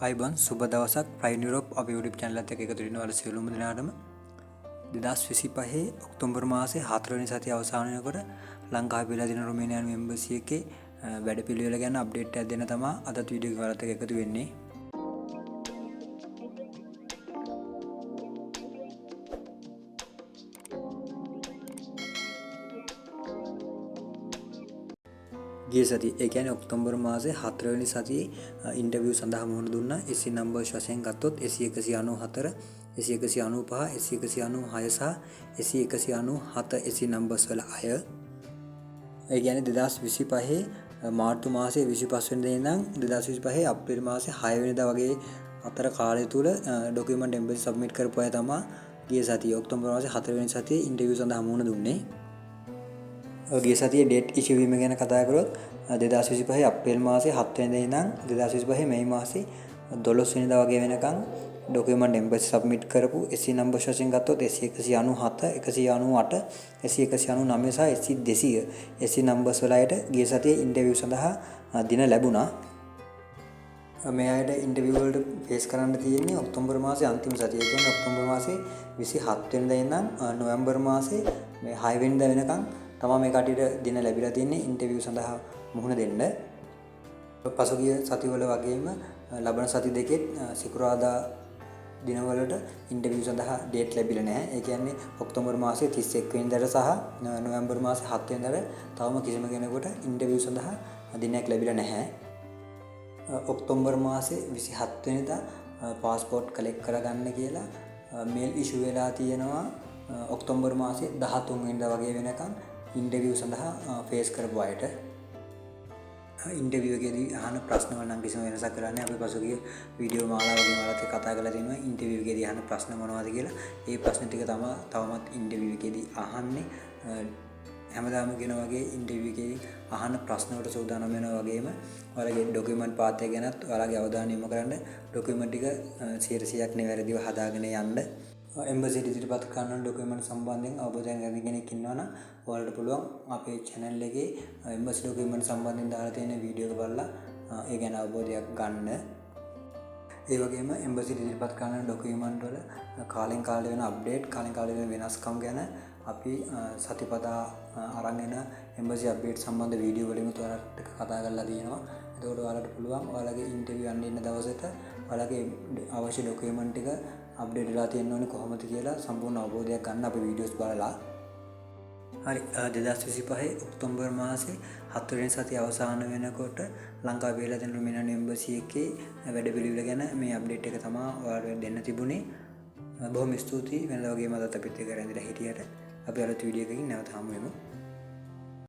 ආයුබෝවන්, සුබ දවසක්. ෆ්ලයි යුරෝප් අපේ YouTube channel එකත් එක්ක එකතු වෙන ඔයාලා සියලුම දෙනාටම 2025 ඔක්තෝබර් මාසයේ 4 වෙනි සතිය අවසාන වෙනකොට ලංකාවේ පිළිලා තියෙන රුමේනියානු එම්බසි එකේ වැඩපිළිවෙල ගැන අප්ඩේට් එකක් දෙන්න තමයි අදත් වීඩියෝ එක ඔයාලත් එක්ක එකතු වෙන්නේ. ගිය සතිය, ඒ කියන්නේ ඔක්තෝබර් මාසයේ 4 වෙනි සතියේ ඉන්ටර්විව් සඳහා මුහුණ දුන්නා SC numbers වශයෙන් ගත්තොත් SC 194, SC 195, SC 196 සහ SC 197 SC numbers වල අය. ඒ කියන්නේ 2025 මාර්තු මාසයේ 25 වෙනිදා ඉඳන් 2025 අප්‍රේල් මාසයේ 6 වෙනිදා වගේ අතර කාලය තුල ඩොකියුමන්ට් එම්බසි සබ්මිට් කරපු අය තමයි ගිය සතියේ ඔක්තෝබර් මාසයේ 4 වෙනි සතියේ ඉන්ටර්විව් සඳහා මුහුණ දුන්නේ. ගිය සතියේ ඩේට් ඉෂු වීම ගැන කතා කරොත් 2025 අප්‍රේල් මාසයේ 7 වෙනිදා ඉඳන් 2025 මැයි මාසයේ 12 වෙනිදා වගේ වෙනකන් ඩොකියුමන්ට් එම්බසි සබ්මිට් කරපු SC numbers වශයෙන් ගත්තොත් SC 197, 198, SC 199 සහ SC 200 SC numbers වල අයට ගිය සතියේ ඉන්ටර්විව් සඳහා දින ලැබුණා. මේ අයට ඉන්ටර්විව් වලට ෆේස් කරන්න තියෙන්නේ ඔක්තෝබර් මාසයේ අන්තිම සතිය. ඒ කියන්නේ ඔක්තෝබර් මාසයේ 27 වෙනිදා ඉඳන් නොවැම්බර් මාසයේ මේ 6 වෙනිදා වෙනකන් තමා මේ කට්ටියට දින ලැබිලා තියෙන්නේ ඉන්ටර්විව් සඳහා මුහුණ දෙන්න. පසුගිය සතිවල වගේම ලබන සති දෙකෙත් සිකුරාදා දිනවලට ඉන්ටර්විව් සඳහා ඩේට් ලැබිලා නැහැ. ඒ කියන්නේ ඔක්තෝබර් මාසයේ 31 වෙනිදාට සහ නොවැම්බර් මාසයේ 7 වෙනිදාට තවම කිසිම කෙනෙකුට ඉන්ටර්විව් සඳහා දිනයක් ලැබිලා නැහැ. ඔක්තෝබර් මාසයේ 27 වෙනිදා පාස්පෝර්ට් කලෙක්ට් කරගන්න කියලා මේල් ඉෂු වෙලා තියෙනවා. ඔක්තෝබර් මාසයේ 13 වෙනිදා වගේ වෙනකන් ඉන්ටර්විව් සඳහා ෆේස් කරපු අයට. ඉන්ටර්විව් එකේදී අහන ප්‍රශ්න වල නම් කිසිම වෙනසක් කරලා නැහැ. අපි පසුගිය වීඩියෝ මාලාවකින් ඔයාලත් එක්ක කතා කරලා තිනවා ඉන්ටර්විව් එකේදී අහන ප්‍රශ්න මොනවද කියලා. ඒ ප්‍රශ්න ටික තමයි තවමත් ඉන්ටර්විව් එකේදී අහන්නේ. හැමදාම කියන වගේ ඉන්ටර්විව් එකේදී අහන ප්‍රශ්න වලට සූදානම් වෙනවා වගේම ඔයාලගේ ඩොකියුමන්ට් පාත් එක ගැනත් ඔයාලගේ අවධානය යොමු කරන්න. ඩොකියුමන්ට් ටික 100%ක් නිවැරදිව හදාගෙන යන්න. එම්බසිට ඉදිරිපත් කරන ඩොකියුමන්ට් සම්බන්ධයෙන් අවබෝධයක් නැති කෙනෙක් ඉන්නවා නම් ඔයාලට පුළුවන් අපේ channel එකේ එම්බසි ඩොකියුමන්ට් සම්බන්ධයෙන් දාලා තියෙන වීඩියෝ එක බලලා ඒ ගැන අවබෝධයක් ගන්න. ඒ වගේම එම්බසිට ඉදිරිපත් කරන ඩොකියුමන්ට් වල කාලෙන් කාලට වෙන අප්ඩේට්, කාලෙන් කාලට වෙන වෙනස්කම් ගැන අපි සතිපතා අරන් එන එම්බසි අප්ඩේට් සම්බන්ධ වීඩියෝ වලින් ඔයාලට කතා කරලා තියෙනවා. එතකොට ඔයාලට පුළුවන් ඔයාලගේ ඉන්ටර්විව් යන්න ඉන්න දවසට ඔයාලගේ අවශ්‍ය ඩොකියුමන්ට් ටික අප්ඩේට් වෙලා තියෙන්න ඕනේ කොහොමද කියලා සම්පූර්ණ අවබෝධයක් ගන්න අපේ වීඩියෝස් බලලා. හරි, 2025 ඔක්තෝබර් මාසේ 4 වෙනි සතිය අවසාන වෙනකොට ලංකාවේ වෙලා තියෙන රුමේනියානු එම්බසි එකේ වැඩපිළිවෙල ගැන මේ අප්ඩේට් එක තමයි ඔයාලට දෙන්න තිබුණේ. බොහොම ස්තුතියි වෙනදා වගේම අදත් අපිත් එක්ක රැඳිලා හිටියට. අපි අලුත් වීඩියෝ එකකින් නැවත හමු වෙමු.